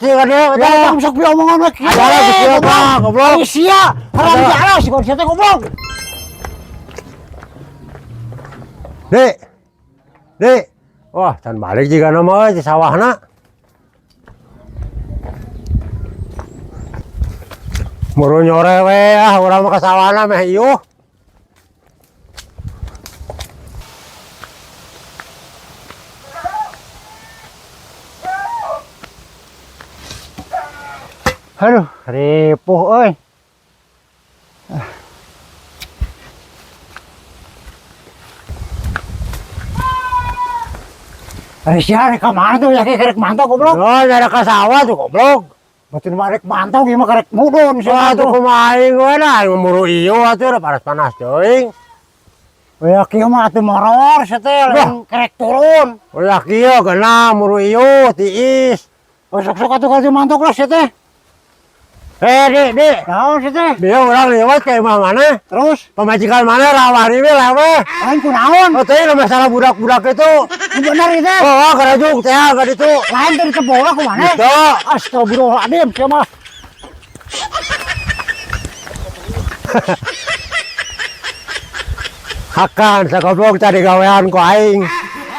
Cing dia. Ya, tong sok diomongan we kieu. Alah, kieu mah, goblok. Ai sia, haram jalan si sia teh goblok. Dek. Dek. Wah, can balik juga nama euy di sawahna. Muru nyore we ah urang mah ka sawahna meh iuh. Aduh, ripuh euy. Ari sia rek ka mana tuh ya kerek mantau goblok. Oh, nyari ka sawah tuh goblok. Batin mah rek mantau ieu mah kerek mudun sia Wah, tuh tuh. kumaha aing we lah, aing muru iuh atuh udah panas-panas teuing. Ya kieu mah atuh moror sia teh lain kerek turun. Ulah kieu geuna muru iuh tiis. Oh, sok-sok atuh ka mantok lah sia teh. Eh, Dek, Dek. Naon sia teh? Dia urang lewat ke imah mana? Terus Pamajikan mana rawah ini lewe. lain kunaon? Oh, teuing masalah budak-budak itu. Nu bener ieu teh. Oh, karajuk teh ka ditu. Lain teh ditebola ku maneh. Gitu. Astagfirullahaladzim, sia mah. Hakan sagoblok tadi gawean ku aing.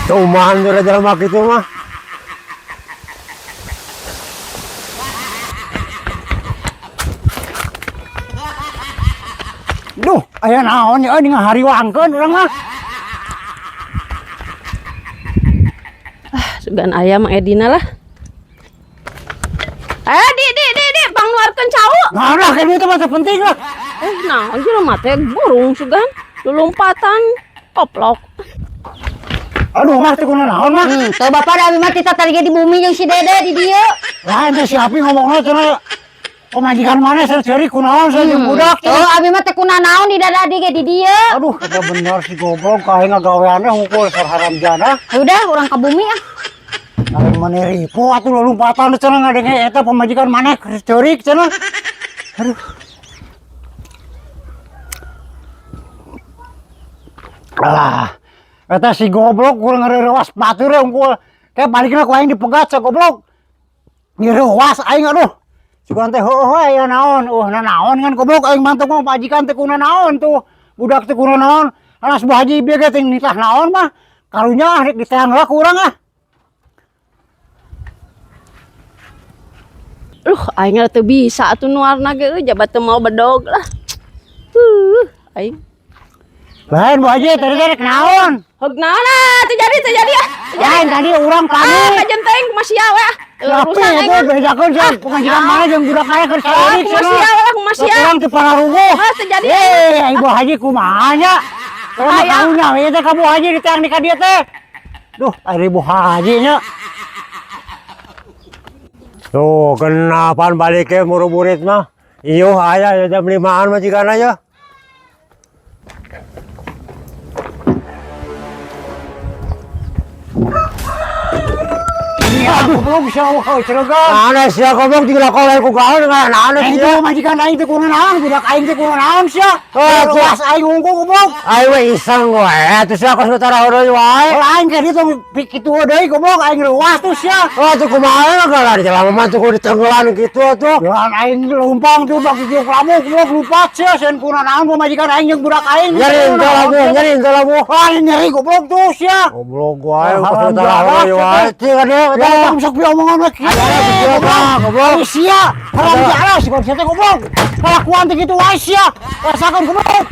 Cuman udah jelema kitu mah. Duh, aya naon ya euy ngahariwangkeun urang mah. Ah, sugan aya Mang Edina lah. Eh, di di di di, bang nuarkeun cau. Naon lah kayak gitu mah teu penting lah. Eh, naon jelema teh burung sugan. Lulumpatan koplok. Aduh, mah teu kuna naon mah. Teu bapak da abi mah tita tadi ge di bumi jeung si Dede di dieu. Lain teh si Api ngomongna cenah pamajikan maneh cenah ceurik kunaon cenah jeung budak Tuh abi mah teu kuna naon di dada di ge di dieu. Aduh, kagak bener si goblok ka aing ngagaweanna hungkul sar haram jana. Udah urang ka bumi ah. Lain maneh ripuh atuh lulumpatan cenah ngadenge eta pamajikan maneh ceurik cenah. Aduh. Alah, eta si goblok kurang ngareurewas batur unggul. Kayak balikna ku aing dipegat sa goblok. Ngireuwas aing aduh. Sugan teh heueuh we aya naon, na naon ngan goblok aing mantep mah pajikan teh kuna naon tuh. Budak teh kuna naon. Anas Bu Haji bieu ge teh nitah naon mah. Karunya rek diteang heula ku urang ah. Aing teu bisa atuh nuarna ge euy, jabat teu mau bedog lah. Aing. Lain Bu Haji tadi teh rek naon? Heug naon ah, teu jadi teu jadi ah. Teu jadi. Lain tadi urang Ah, panik. kajenteng kumaha sia we ah. Siapa Urusan itu aing ah. bejakeun sia pamajikan maneh jeung budak maneh keur Ah, ceurik kumaha sia we lah, kumaha sia. Urang teu pararuguh. Ah, teu jadi. Eh, Ibu Haji kumaha nya? Urang mah Aya. karunya we teh ka Bu Haji diteang di ka dieu teh. Duh, ari Bu Haji nya. Tuh, kenapaan baliknya muru-murit mah? Iuh aya ya jam 5-an mah jigana ya. Aduh, belum bisa wah ceregan. Aneh sia goblok jeung lakolan ku gaul dengan aneh Aing sia. teh majikan aing teh kuna naon, budak aing teh kuna naon sia. Oh, Luas aing unggul goblok. Aing we iseng we atuh sia kos tara heureuy wae. Kalau aing kayak gitu kitu deui goblok aing luas tuh sia. Oh, tuh kumaha galah di jelema mah tuh kudu ditenggelan gitu atuh. Jalan aing lumpang tuh bak kieu kamu goblok lupat sia sieun kuna naon pamajikan aing jeung budak aing. Nyeri henteu labuh, nyeri henteu labuh. Wah, nyeri goblok tuh sia. Goblok wae Oh, kos haram tara jalan, heureuy wae. Cing dia Ya, tong sok diomongan we kieu. Goblok. Ai sia, haram jalan si sia teh goblok. Kelakuan teh kitu wae sia. Rasakeun goblok.